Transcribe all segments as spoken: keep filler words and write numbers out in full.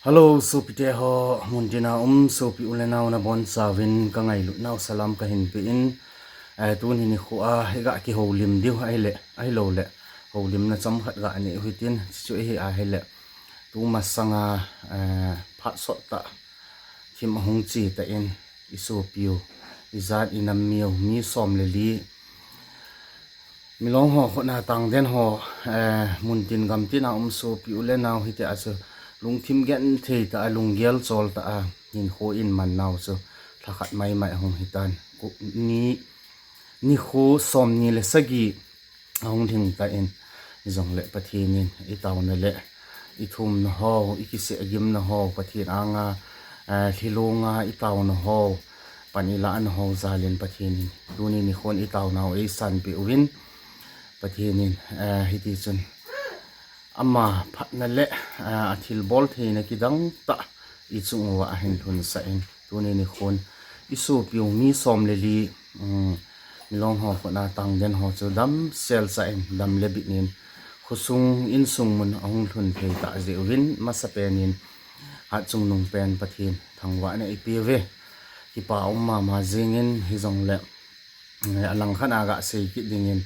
Hello, sopite ho, muntina um sopi u le nao nabonchauvin kangailutnau salam kahin pein, eh, tuni nikho a iga kihoulim diu ahile, ahilouleh houlimna chomkhat ga nei u hitin, chuchu ahi ahile, tumasanga, eh, phat sottah thim ahung che tan, isopiu, ijat inam miu, mi som le li, Milong ho khutna tangden ho, eh, muntin gamtina um sopi u le nao hitia chu lungthim genthei tah a, lunggel chol tah a hinkho iman nau chu lhakhat maimai ahung hitan. Ni, nikho somni le sagi ahung lhing tan, hijongle Pathen in itaona le ithumna ho, ikiseh gimna ho, Pathen anga, eh, lhilunga itaona ho, pan ilahna ho jalin Pathen in tuni nikhon itaonau eisanpeh uvin, Pathen in, eh, hitichun ama phatna le, eh, athilbol theina kidang tah ichung uva ahin lhunsah in, tuni nikhon isopiu mi som le li, um, Milong ho khutna tangden ho chu damsel chah in, dam le bit in, khosung insung mun ahung lhun thei tah jeh uvin, masapen in hatchungnung pen Pathen thangvahna ipeuve. Kipa um mama jingin, hijongle, eh, alangkhat a gasei kit dingin,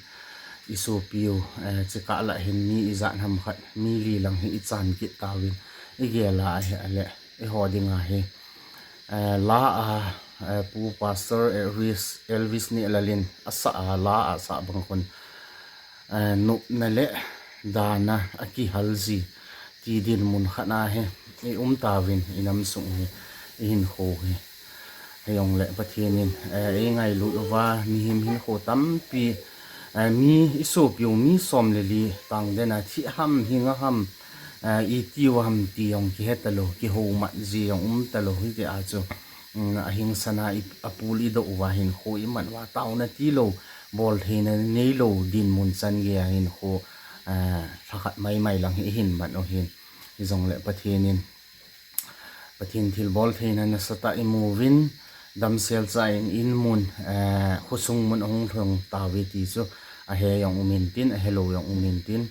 isopiu, eh, chikah lah hin mi ijat ham khat, mi li lang hi ichan kit tauvin, igel a ahile, eiho dinga hi, eh, la a, eh, Pu Pastor Elvis, Elvis Nehlal in asah a, la asah bang khun, eh, nopna le dana akihal ji ti dinmun khat a hi ium tauvin, inam sung hi, ihinkho hi. Hijongle Pathen in, eh, eingailut uva, mihem hinkho tampi, eh, mi isopiu mi som le li tangden a thi ham, hing a ham, eh, itiu ham ti jong kihe talou, kihoumat ji jong um talou, hitia chu, um, ahing sana i, apul idoh uva hinkho iman uva, taona tilou, bol theina neilou dinmun chan gei a hinkho, eh, lhakhat maimai lang hi ihin man u hin. Hijongle Pathen in, Pathen thilbol theina nasatah imuvin, damsel chah in, inmun, eh, khosung mun ahung lhung tauve ti chu ahe jong umin tin, ahelou jong umin tin,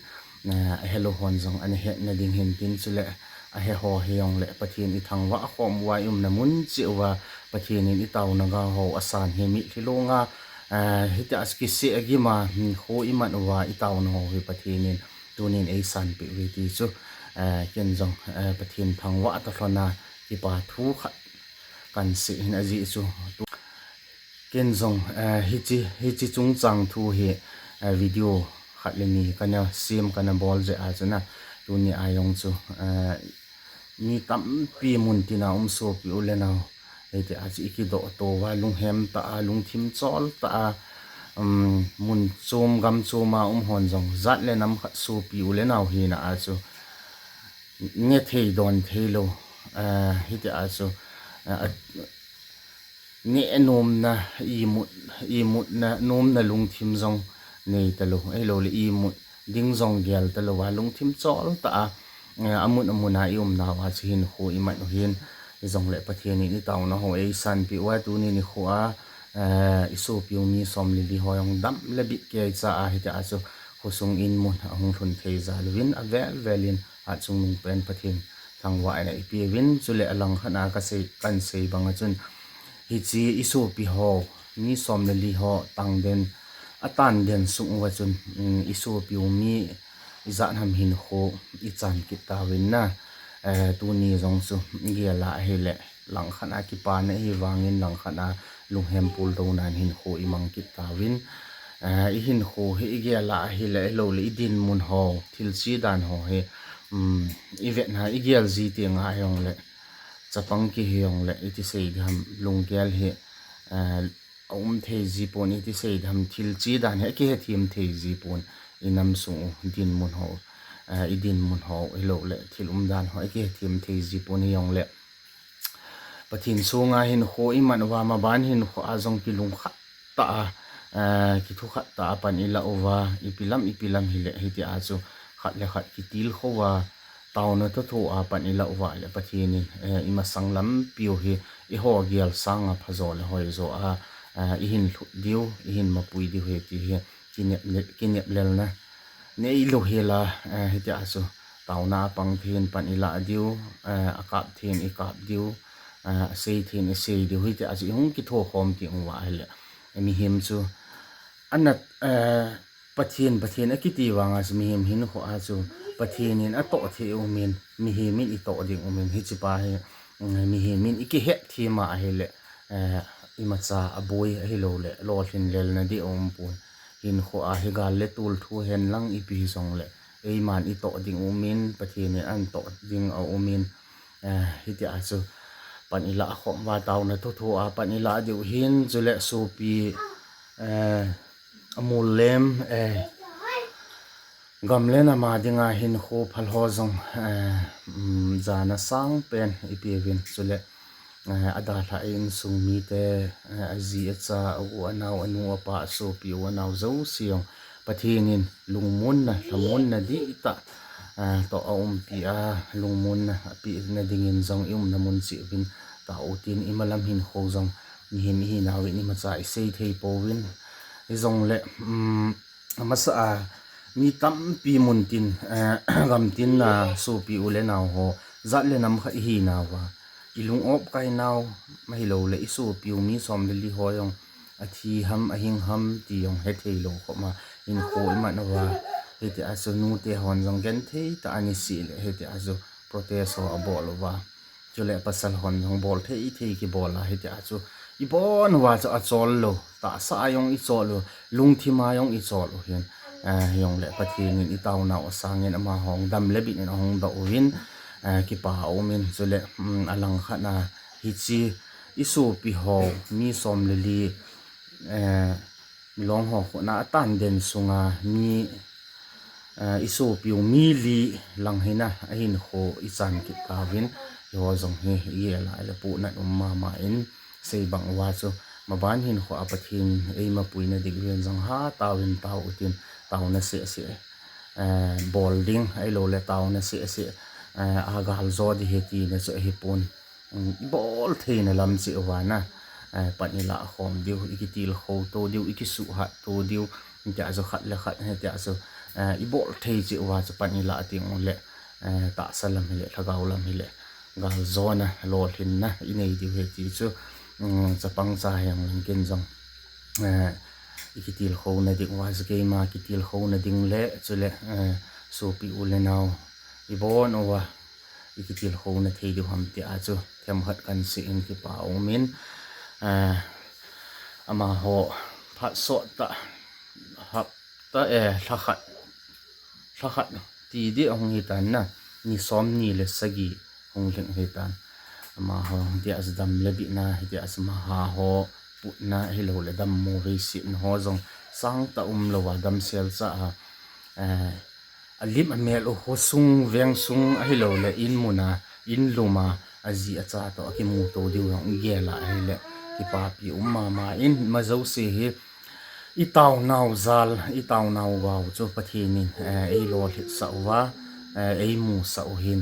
eh, ahelou hon jong ana hetna ding hin tin, chule ahe ho hijongle Pathen ithangvah khom uva, iumna mun cheh uva Pathen in itaona ga ho asan hi mitlhi longa, eh, hitia kiseh gima, hmm, kho iman uva itaona ho hi Pathen in tunin eisanpeh uve ti chu, eh, ken jong, eh, Pathen thangvah talhona kipa thu khat kansei hin ajeh chu. Ken jong, eh, hiche, hiche chungchang thu hi, eh, video khat le ni kana sem kana bol jeh a chun a, tuni a jong chu, eh, mi tampi muntina um sopi u le nao, hitia chu ikidoh touva, lunghem tah a, lungthim chol tah a, um, mun chom gam chom a um hon jong jat le nam khat sopi u le nao hina a chu ne thei don theilou, eh, hitia chu, eh, neh nomna, imut, imutna, nomna lungthim jong nei talou, ahilouleh imut ding jong gel talouva, lungthim chol tah a, eh, amun amun a iumnauva chu hinkho iman u hin, hijongle Pathen in itaona ho eisanpeh uva, tuni nikho a, eh, isopiu mi som le li ho jong dam le bit keicha a, hitia chu khosung inmun ahung lhun thei jal uvin, avel vel in hatchungnung pen Pathen thangvahna ipeuvin, chule alangkhat a kasei, kansei banga chun, hiche isopi ho, mi som le li ho tangden, atangden sung uva chun, um, isopiu mi ijat ham hinkho ichan kit tauvin na, eh, tuni jong chu igel a ahile, langkhat a kipana ahivangin, langkhat a lunghem puldounan hinkho imang kit tauvin, eh, ihinkho hi igel a ahile, ahilouleh idinmun ho, thil che dan ho hi, um, ivetna igel ji tenga hijongle, chapang kihi jongle, iti sei diham, lunggel hi, eh, aum thei ji pon, iti sei diham, thil che dan hi akihethem thei ji pon, inam sung u dinmun ho, eh, idinmun ho, ahilouleh thil umdan ho akihethem thei ji pon hijongle, Pathen sunga hinkho iman uva, maban hinkho a jong kilungkhat tah a, eh, kithukhat tah a pan ilah uva, ipi lam, ipi lam hile, hitia chu khat le khat kitilkhou a, taona thotho a pan ilah uva le Pathen in, eh, imasang lampiu hi, eiho gel sanga phajo le hoijo a, eh, ihin lhut diu, ihin mapui diu ahi ti hi, kinep le, kinep lelna neilou hela, eh, hitia chu, taona a pang thei in pan ilah diu, eh, akap thei in ikap diu, eh, asei thei in isei diu, hitia chu ihung kitho khom teng uva ahile, eh, mihem chu ana, eh, Pathen, Pathen akiti vanga chu mihem hinkho a chu Pathen in atoh thei umin, mihem in itoh ding umin, hiche pa hi, mm, mihem in ikihet thei ma ahile, eh, imacha aboi ahilouleh lolhin lelna ding aumpon. Hinkho a hi gal le tol thu hen lang ipi hijongleh, eiman itoh ding umin, Pathen in anatoh ding aumin, eh, hitia chu pan ilah khom uva, taona thotho a pan ilah diu hin, chule sopi, eh, amol lem, eh, gam le nam a dinga hinkho phal ho jong, eh, um, jana sangpen ipeuvin, chule, eh, adalhah insung mite, eh, aji acha, a-u anao, anu apa, asopi u anao jouse jong Pathen in lungmonna, lhamonna dihtah, eh, toh aumpi a, lungmonna apehna dingin jong iumna mun cheh uvin tao utin, imalam hinkho jong mihem ihinau in imacha isei thei pouvin, hijongleh, um, amasa a mi tampi muntin, eh, gamtin a sopi u le nao ho, jat le nam khat ihinauva, ilung op kainau, ahilouleh isopiu mi som le li ho jong athi ham ahing ham ti jong hetheilou khop ma, hinkho iman uva, hitia chu nute hon jong genthei tah a niseh leh hitia chu protest ho abol uva, chule pasal hon jong bol thei thei kibol a, hitia chu ibon uva chu achol lou, tahsa a jong ichol u, lungthim a jong ichol u hin, eh, hijongleh Pathen in itaonau asangin amaho jong dam le bit in ahung doh uvin, eh, kipa aumin, chule, um, alangkhat a hiche isopi ho mi som le li, eh, Milong ho khut a atan den sunga mi, eh, isopiu mi li lang hina ahinkho ichan kit tauvin, hiho jong hi igel a ahile pohnat um mama in, sei bang uva chu maban hinkho a Pathen eimapuina dingin jong hataovin tao utin, taona seh seh, eh, bol ding ahilouleh taona seh seh, eh, agaljo ding ahi tina chu ahipon. Um, ibol theina lam cheh uva na, eh, pan ilah khom diu, ikitilkhou to diu, ikisuhhat to diu, hitia chu khat le khat, hitia chu, eh, ibol thei cheh uva chu pan ilah teng uleh, eh, tahsa lam hileh, lhagao lam hileh, galjona, lolhinna inei diu ahi ti chu, um, chapang cha hijongleng ken jong, eh, ikitilkhouna ding uva chu keima kitilkhouna ding le, chule, eh, sopi u le nao, ibon uva ikitilkhouna thei diu ham tia chu themkhat kahin sei in kipa aumin, eh, amaho phat sot tah, hapta, eh, lhakhat, lhakhat ti ding ahung hitan na, ni somni le sagi hung lhing hitan. Amaho hitia chu dam le bitna, hitia chu amaho putna ahilouleh dammo veisetna ho jong sangtah umlouva damsel cha a, eh, alim amel u khosung, vengsung ahilouleh inmun a, inlum a, aji acha toh akimuto diu jong igel a ahileh kipapi um mama in, ima jouse hi itaonau jal, itaonau gao chu Pathen in, eh, eilolhitsah uva, eh, eimusah u hin,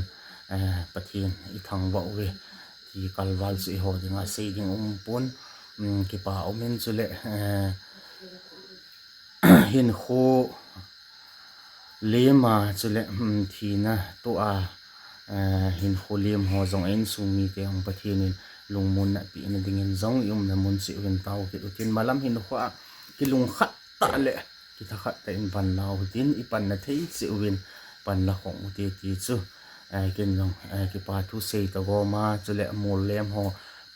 eh, Pathen ithangvah uve ti kalval chu eiho dinga sei ding umpon, um, kipa umin, chuleh, eh, hinkho lem a, chuleh, um, thina toh a, eh, hinkho lem ho jong a insung mite jong Pathen in lungmonna pehna dingin jong iumna mun cheh uvin tao kit utin, malam hinkho a kilungkhat tah leh kithakhat tah in panla utin, ipanna thei cheh uvin panla khom ute ti chu, eh, ken jong, eh, kipa thu sei toh gom a, chuleh amol lem ho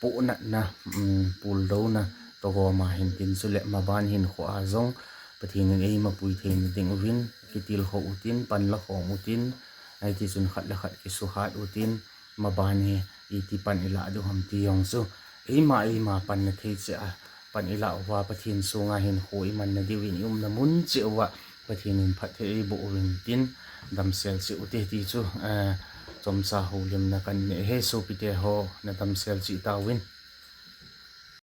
pohnatna, um, puldouna toh gom a hintin, chuleh maban hinkho a jong Pathen in eimapui theina ding uvin kitilkhou utin, panla khom utin, hitichun khat le khat kisuhhat utin, maban hi iti pan ilah diu ham ti jong chu eima eima panna thei cheh a pan ilah uva, Pathen sunga hinkho imanna diuvin iumna mun cheh uva Pathen in phatthei eiboh uvin tin, damsel cheh ute ti chu, eh, chomcha houlimna kahin nei e, sopite ho nadamsel cheh tauvin.